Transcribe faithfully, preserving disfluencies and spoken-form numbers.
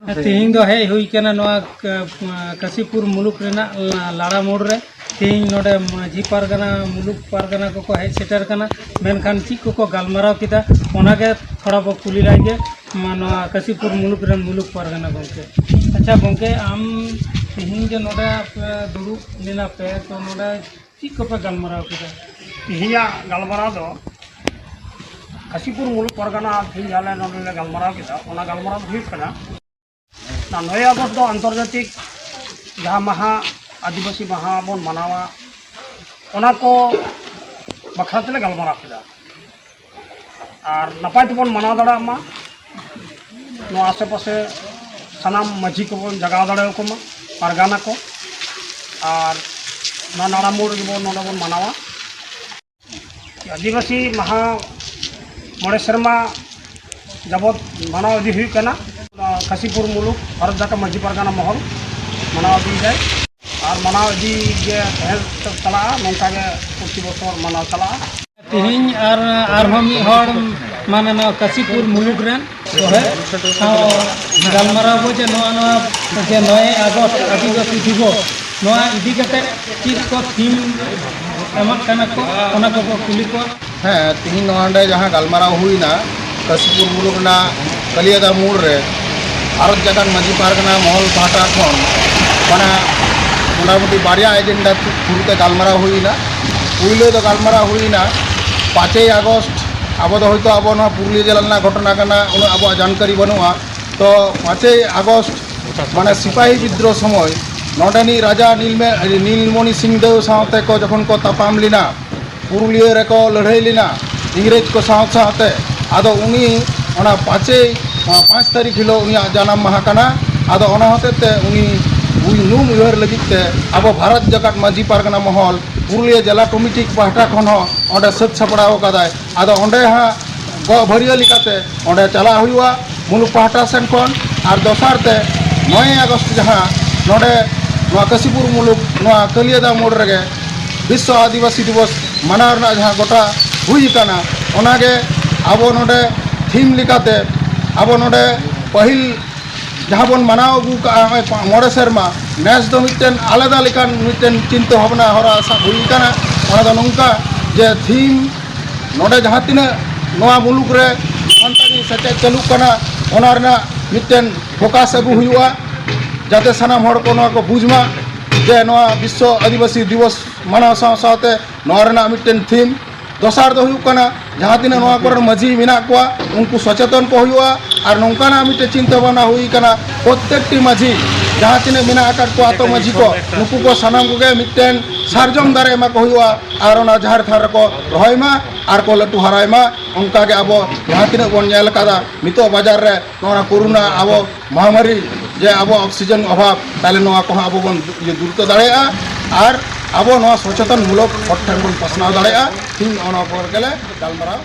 ᱛᱮᱦᱮᱧ ᱫᱚ ᱦᱮᱡ ᱦᱩᱭ ᱠᱟᱱᱟ ᱱᱚᱣᱟ ᱠᱟ-, ᱠᱟᱥᱤᱯᱩᱨ ᱢᱩᱞᱩᱠ ᱨᱮᱱᱟᱜ ᱞᱟᱲᱟ ᱢᱳᱲ ᱨᱮ᱾ ᱛᱮᱦᱮᱧ ᱱᱚᱰᱮ ᱢᱟᱹᱡᱷᱤ ᱯᱟᱨᱜᱟᱱᱟ, ᱢᱩᱞᱩᱠ ᱯᱟᱨᱜᱟᱱᱟ ᱠᱚᱠᱚ ᱦᱮᱡ ᱥᱮᱴᱮᱨ ᱠᱟᱱᱟ, ᱢᱮᱱᱠᱷᱟᱱ ᱪᱮᱫ ᱠᱚᱠᱚ ᱜᱟᱞᱢᱟᱨᱟᱣ ᱠᱮᱫᱟ, ᱚᱱᱟᱜᱮ ᱛᱷᱚᱲᱟ ᱵᱚ ᱠᱩᱞᱤ ᱞᱟᱭ ᱜᱮ᱾ ᱢᱟ, ᱱᱚᱣᱟ ᱠᱟᱥᱤᱯᱩᱨ ᱢᱩᱞᱩᱠ ᱨᱮᱱ ᱢᱩᱞᱩᱠ ᱯᱟᱨᱜᱟᱱᱟ ᱜᱚᱢᱠᱮ᱾ ᱟᱪᱪᱷᱟ ᱜᱚᱢᱠᱮ, ᱟᱢ ᱛᱮᱦᱮᱧ ᱡᱮ ᱱᱚᱰᱮ ᱟᱯᱮ ᱫᱩᱲᱩᱵ ᱞᱮᱱᱟ ᱯᱮ, ᱛᱚ ᱱᱚᱰᱮ ᱪᱮᱫ ᱠᱚᱯᱮ ᱜᱟᱞᱢᱟᱨᱟᱣ ᱠᱮᱫᱟ? ᱛᱮᱦᱮᱧᱟᱜ ᱜᱟᱞᱢᱟᱨᱟᱣ ᱫᱚ ᱠᱟᱥᱤᱯᱩᱨ ᱢᱩᱞᱩᱠ ᱯᱟᱨᱜᱟᱱᱟ ᱛᱮᱦᱮᱧ ᱡᱟᱦᱟᱸ ᱞᱮ ᱱᱚᱰᱮ ᱞᱮ ᱜᱟᱞᱢᱟᱨᱟᱣ ᱠᱮᱫᱟ, ᱚᱱᱟ ᱜᱟᱞᱢᱟᱨᱟᱣ ᱫᱚ ᱦᱩᱭᱩᱜ ᱠᱟᱱᱟ, ᱚᱱᱟ ᱱᱚᱭ ᱟᱜᱚᱥᱴ ᱫᱚ ᱟᱱᱛᱚᱨᱡᱟᱛᱤᱠ ᱡᱟᱦᱟᱸ ᱢᱟᱦᱟ, ᱟᱹᱫᱤᱵᱟᱹᱥᱤ ᱢᱟᱦᱟ ᱵᱚᱱ ᱢᱟᱱᱟᱣᱟ, ᱚᱱᱟ ᱠᱚ ᱵᱟᱠᱷᱨᱟ ᱛᱮᱞᱮ ᱜᱟᱞᱢᱟᱨᱟᱣ ᱠᱮᱫᱟ᱾ ᱟᱨ ᱱᱟᱯᱟᱭ ᱛᱮᱵᱚᱱ ᱢᱟᱱᱟᱣ ᱫᱟᱲᱮᱭᱟᱜ ᱢᱟ, ᱱᱚᱣᱟ ᱟᱥᱮ ᱯᱟᱥᱮ ᱥᱟᱱᱟᱢ ᱢᱟᱹᱡᱷᱤ ᱠᱚᱵᱚᱱ ᱡᱟᱜᱟᱣ ᱫᱟᱲᱮᱭᱟᱠᱚ ᱢᱟ, ᱯᱟᱨᱜᱟᱱᱟ ᱠᱚ᱾ ᱟᱨ ᱱᱚᱣᱟ ᱱᱟᱲᱟ ᱢᱳᱲ ᱨᱮᱜᱮ ᱵᱚᱱ, ᱱᱚᱰᱮ ᱵᱚᱱ ᱢᱟᱱᱟᱣᱟ᱾ ᱟᱹᱫᱤᱵᱟᱹᱥᱤ ᱢᱟᱦᱟ ᱢᱚᱬᱮ ᱥᱮᱨᱢᱟ ᱡᱟᱵᱚᱛ ᱢᱟᱱᱟᱣ ᱤᱫᱤ ᱦᱩᱭᱩᱜ ᱠᱟᱱᱟ᱾ ᱱᱚᱣᱟ ᱠᱟᱥᱤᱯᱩᱨ ᱢᱩᱞᱩᱠ ᱵᱷᱟᱨᱚᱛ ᱡᱟᱠᱟᱛ ᱢᱟᱹᱡᱷᱤ ᱯᱟᱨᱜᱟᱱᱟ ᱢᱚᱦᱚᱞ ᱢᱟᱱᱟᱣ ᱤᱫᱤᱭᱮᱫᱟᱭ ᱟᱨ ᱢᱟᱱᱟᱣ ᱤᱫᱤ ᱜᱮ ᱛᱟᱦᱮᱸ ᱪᱟᱞᱟᱜᱼᱟ᱾ ᱱᱚᱝᱠᱟ ᱜᱮ ᱯᱨᱚᱛᱤ ᱵᱚᱪᱷᱚᱨ ᱢᱟᱱᱟᱣ ᱪᱟᱞᱟᱜᱼᱟ᱾ ᱛᱮᱦᱮᱧ ᱟᱨ ᱟᱨᱦᱚᱸ ᱢᱤᱫ ᱦᱚᱲ, ᱢᱟᱱᱮ, ᱱᱚᱣᱟ ᱠᱟᱥᱤᱯᱩᱨ ᱢᱩᱞᱩᱠ ᱨᱮᱱ ᱥᱚᱦᱮᱫ ᱥᱟᱶ ᱜᱟᱞᱢᱟᱨᱟᱣ ᱵᱚ ᱡᱮ ᱱᱚᱣᱟ, ᱱᱚᱣᱟ ᱡᱮ ᱱᱚᱭᱮ ᱟᱜᱚᱥᱴ ᱟᱹᱫᱤᱵᱟᱹᱥᱤ ᱫᱤᱵᱚᱥ, ᱱᱚᱣᱟ ᱤᱫᱤ ᱠᱟᱛᱮ ᱪᱮᱫ ᱠᱚ ᱛᱷᱤᱢ ᱮᱢᱟᱜ ᱠᱟᱱᱟ ᱠᱚ, ᱚᱱᱟ ᱠᱚᱵᱚ ᱠᱩᱞᱤ ᱠᱚᱣᱟ᱾ ᱦᱮᱸ, ᱛᱤᱦᱤᱧ ᱱᱚᱣᱟ ᱱᱚᱰᱮ ᱡᱟᱦᱟᱸ ᱜᱟᱞᱢᱟᱨᱟᱣ ᱦᱩᱭᱱᱟ ᱠᱟᱥᱤᱯᱩᱨ ᱢᱩᱞᱩᱠ ᱨᱮᱱᱟᱜ ᱠᱟᱞᱤᱭᱟᱫᱟ ᱢᱳᱲ ᱨᱮ, ᱵᱷᱟᱨᱚᱛ ᱡᱟᱠᱟᱛ ᱢᱟᱹᱡᱷᱤ ᱯᱟᱨᱜᱟᱱᱟ ᱢᱚᱦᱚᱞ ᱯᱟᱦᱴᱟ ᱠᱷᱚᱱ ᱢᱟᱱᱮ ᱢᱚᱴᱟᱢᱩᱴᱤ ᱵᱟᱨᱭᱟ ᱮᱡᱮᱱᱰᱟ ᱛᱷᱨᱩ ᱛᱮ ᱜᱟᱞᱢᱟᱨᱟᱣ ᱦᱩᱭᱱᱟ᱾ ᱯᱩᱭᱞᱩ ᱫᱚ ᱜᱟᱞᱢᱟᱨᱟᱣ ᱦᱩᱭᱱᱟ ᱯᱟᱸᱪᱮᱭ ᱟᱜᱚᱥᱴ, ᱟᱵᱚ ᱫᱚ ᱦᱚᱭᱛᱳ ᱟᱵᱚ ᱱᱚᱣᱟ ᱯᱩᱨᱩᱞᱤᱭᱟᱹ ᱡᱮᱞᱟ ᱨᱮᱱᱟᱜ ᱜᱷᱚᱴᱚᱱᱟ ᱠᱟᱱᱟ, ᱩᱱᱟᱹᱜ ᱟᱵᱚᱣᱟᱜ ᱡᱟᱱᱠᱟᱨᱤ ᱵᱟᱹᱱᱩᱜᱼᱟ᱾ ᱛᱚ ᱯᱟᱸᱪᱮᱭ ᱟᱜᱚᱥᱴ ᱢᱟᱱᱮ ᱥᱤᱯᱟᱦᱤ ᱵᱤᱫᱽᱫᱨᱳᱦᱚ ᱥᱚᱢᱚᱭ ᱱᱚᱰᱮᱱᱤᱡ ᱨᱟᱡᱟ ᱱᱤᱞᱢᱮ-, ᱱᱤᱞᱢᱚᱱᱤ ᱥᱤᱝ ᱫᱮᱣ ᱥᱟᱶᱛᱮ ᱠᱚ ᱡᱚᱠᱷᱚᱱ ᱠᱚ ᱛᱟᱯᱟᱢ ᱞᱮᱱᱟ, ᱯᱩᱨᱩᱞᱤᱭᱟᱹ ᱨᱮᱠᱚ ᱞᱟᱹᱲᱦᱟᱹᱭ ᱞᱮᱱᱟ ᱤᱝᱨᱮᱡᱽ ᱠᱚ ᱥᱟᱶ ᱥᱟᱶᱛᱮ᱾ ᱟᱫᱚ ᱩᱱᱤ ᱚᱱᱟ ᱯᱟᱸᱪᱮᱭ, ᱯᱟᱸᱪ ᱛᱟᱹᱨᱤᱠᱷ ᱦᱤᱞᱳᱜ ᱩᱱᱤᱭᱟᱜ ᱡᱟᱱᱟᱢ ᱢᱟᱦᱟ ᱠᱟᱱᱟ᱾ ᱟᱫᱚ ᱚᱱᱟ ᱦᱚᱛᱮᱡ ᱛᱮ ᱩᱱᱤ ᱩᱭ-, ᱧᱩᱢ ᱩᱭᱦᱟᱹᱨ ᱞᱟᱹᱜᱤᱫ ᱛᱮ ᱟᱵᱚ ᱵᱷᱟᱨᱚᱛ ᱡᱟᱠᱟᱛ ᱢᱟᱹᱡᱷᱤ ᱯᱟᱨᱜᱟᱱᱟ ᱢᱚᱦᱚᱞ ᱯᱩᱨᱩᱞᱤᱭᱟᱹ ᱡᱮᱞᱟ ᱠᱚᱢᱤᱴᱤ ᱯᱟᱦᱴᱟ ᱠᱷᱚᱱ ᱦᱚᱸ ᱚᱸᱰᱮ ᱥᱟᱹᱛ ᱥᱟᱯᱲᱟᱣ ᱟᱠᱟᱫᱟᱭ᱾ ᱟᱫᱚ ᱚᱸᱰᱮ ᱦᱟᱸᱜ ᱜᱚᱜ ᱵᱷᱟᱹᱨᱭᱟᱹ ᱞᱮᱠᱟᱛᱮ ᱚᱸᱰᱮ ᱪᱟᱞᱟᱜ ᱦᱩᱭᱩᱜᱼᱟ ᱢᱩᱞᱩᱠ ᱯᱟᱦᱴᱟ ᱥᱮᱱ ᱠᱷᱚᱱ᱾ ᱟᱨ ᱫᱚᱥᱟᱨ ᱛᱮ ᱱᱚᱭᱮ ᱟᱜᱚᱥᱴ ᱡᱟᱦᱟᱸ ᱱᱚᱰᱮ ᱱᱚᱣᱟ ᱠᱟᱥᱤᱯᱩᱨ ᱢᱩᱞᱩᱠ ᱱᱚᱣᱟ ᱠᱟᱹᱞᱤᱭᱟᱫᱟ ᱢᱳᱲ ᱨᱮᱜᱮ ᱵᱤᱥᱥᱚ ᱟᱹᱫᱤᱵᱟᱹᱥᱤ ᱫᱤᱵᱚᱥ ᱢᱟᱱᱟᱣ ᱨᱮᱱᱟᱜ ᱡᱟᱦᱟᱸ ᱜᱚᱴᱟ ᱦᱩᱭ ᱟᱠᱟᱱᱟ, ᱚᱱᱟᱜᱮ ᱟᱵᱚ ᱱᱚᱰᱮ ᱛᱷᱤᱢ ᱞᱮᱠᱟᱛᱮ ᱟᱵᱚ ᱱᱚᱰᱮ ᱯᱟᱹᱦᱤᱞ ᱡᱟᱦᱟᱸ ᱵᱚᱱ ᱢᱟᱱᱟᱣ ᱟᱹᱜᱩ ᱠᱟᱜᱼᱟ ᱱᱚᱜᱼᱚᱭ ᱯᱟ- ᱢᱚᱬᱮ ᱥᱮᱨᱢᱟ, ᱱᱮᱥ ᱫᱚ ᱢᱤᱫᱴᱮᱱ ᱟᱞᱟᱫᱟ ᱞᱮᱠᱟᱱ ᱢᱤᱫᱴᱮᱱ ᱪᱤᱱᱛᱟᱹ ᱵᱷᱟᱵᱽᱱᱟ ᱦᱚᱨᱟ ᱥᱟᱵ ᱦᱩᱭ ᱟᱠᱟᱱᱟ᱾ ᱚᱱᱟ ᱫᱚ ᱱᱚᱝᱠᱟ ᱡᱮ ᱛᱷᱤᱢ ᱱᱚᱰᱮ ᱡᱟᱦᱟᱸ ᱛᱤᱱᱟᱹᱜ ᱱᱚᱣᱟ ᱢᱩᱞᱩᱠ ᱨᱮ ᱥᱟᱱᱛᱟᱲᱤ ᱥᱮᱪᱮᱫ ᱪᱟᱹᱞᱩᱜ ᱠᱟᱱᱟ, ᱚᱱᱟ ᱨᱮᱱᱟᱜ ᱢᱤᱫᱴᱮᱱ ᱯᱷᱳᱠᱟᱥ ᱟᱹᱜᱩ ᱦᱩᱭᱩᱜᱼᱟ, ᱡᱟᱛᱮ ᱥᱟᱱᱟᱢ ᱦᱚᱲ ᱠᱚ ᱱᱚᱣᱟ ᱠᱚ ᱵᱩᱡᱽ ᱢᱟ ᱡᱮ ᱱᱚᱣᱟ ᱵᱤᱥᱥᱚ ᱟᱹᱫᱤᱵᱟᱹᱥᱤ ᱫᱤᱵᱚᱥ ᱢᱟᱱᱟᱣ ᱥᱟᱶ ᱥᱟᱶᱛᱮ ᱱᱚᱣᱟ ᱨᱮᱱᱟᱜ ᱢᱤᱫᱴᱮᱱ ᱛᱷᱤᱢ᱾ ᱫᱚᱥᱟᱨ ᱫᱚ ᱦᱩᱭᱩᱜ ᱠᱟᱱᱟ, ᱡᱟᱦᱟᱸ ᱛᱤᱱᱟᱹᱜ ᱱᱚᱣᱟ ᱠᱚᱨᱮᱱ ᱢᱟᱹᱡᱷᱤ ᱢᱮᱱᱟᱜ ᱠᱚᱣᱟ, ᱩᱱᱠᱩ ᱥᱚᱪᱮᱛᱚᱱ ᱠᱚ ᱦᱩᱭᱩᱜᱼᱟ᱾ ᱟᱨ ᱱᱚᱝᱠᱟᱱᱟᱜ ᱢᱤᱫᱴᱮᱱ ᱪᱤᱱᱛᱟᱹ ᱵᱷᱟᱵᱽᱱᱟ ᱦᱩᱭ ᱠᱟᱱᱟ, ᱯᱨᱚᱛᱛᱮᱠᱴᱤ ᱢᱟᱹᱡᱷᱤ ᱡᱟᱦᱟᱸ ᱛᱤᱱᱟᱹᱜ ᱢᱮᱱᱟᱜ ᱟᱠᱟᱫ ᱠᱚᱣᱟ ᱟᱛᱳ ᱢᱟᱹᱡᱷᱤ ᱠᱚ, ᱱᱩᱠᱩ ᱠᱚ ᱥᱟᱱᱟᱢ ᱠᱚᱜᱮ ᱢᱤᱫᱴᱮᱱ ᱥᱟᱨᱡᱚᱢ ᱫᱟᱨᱮ ᱮᱢᱟ ᱠᱚ ᱦᱩᱭᱩᱜᱼᱟ ᱟᱨ ᱚᱱᱟ ᱡᱟᱦᱮᱨ ᱛᱷᱟᱱ ᱨᱮᱠᱚ ᱨᱚᱦᱚᱭ ᱢᱟ ᱟᱨ ᱠᱚ ᱞᱟᱹᱴᱩ ᱦᱟᱨᱟᱭ ᱢᱟ᱾ ᱚᱱᱠᱟᱜᱮ ᱟᱵᱚ ᱡᱟᱦᱟᱸ ᱛᱤᱱᱟᱹᱜ ᱵᱚᱱ ᱧᱮᱞ ᱟᱠᱟᱫᱟ ᱱᱤᱛᱚᱜ ᱵᱟᱡᱟᱨ ᱨᱮ ᱱᱚᱣᱟ ᱠᱳᱨᱳᱱᱟ ᱟᱵᱚ ᱢᱚᱦᱟᱢᱟᱨᱤ, ᱡᱮ ᱟᱵᱚ ᱚᱠᱥᱤᱡᱮᱱ ᱚᱵᱷᱟᱵᱽ, ᱛᱟᱦᱞᱮ ᱱᱚᱣᱟ ᱠᱚᱦᱚᱸ ᱟᱵᱚ ᱵᱚᱱ ᱤᱭᱟᱹ ᱫᱩᱨᱩᱛᱚ ᱫᱟᱲᱮᱭᱟᱜᱼᱟ᱾ ᱟᱨ ᱟᱵᱚ ᱱᱚᱣᱟ ᱥᱚᱪᱮᱛᱚᱱ ᱢᱩᱞᱚᱠ ᱦᱚᱲ ᱴᱷᱮᱱ ᱵᱚᱱ ᱯᱟᱥᱱᱟᱣ ᱫᱟᱲᱮᱭᱟᱜᱼᱟ᱾ ᱛᱮᱦᱮᱧ ᱱᱚᱜᱼᱚ ᱱᱚᱣᱟ ᱠᱚ ᱜᱮᱞᱮ ᱜᱟᱞᱢᱟᱨᱟᱣ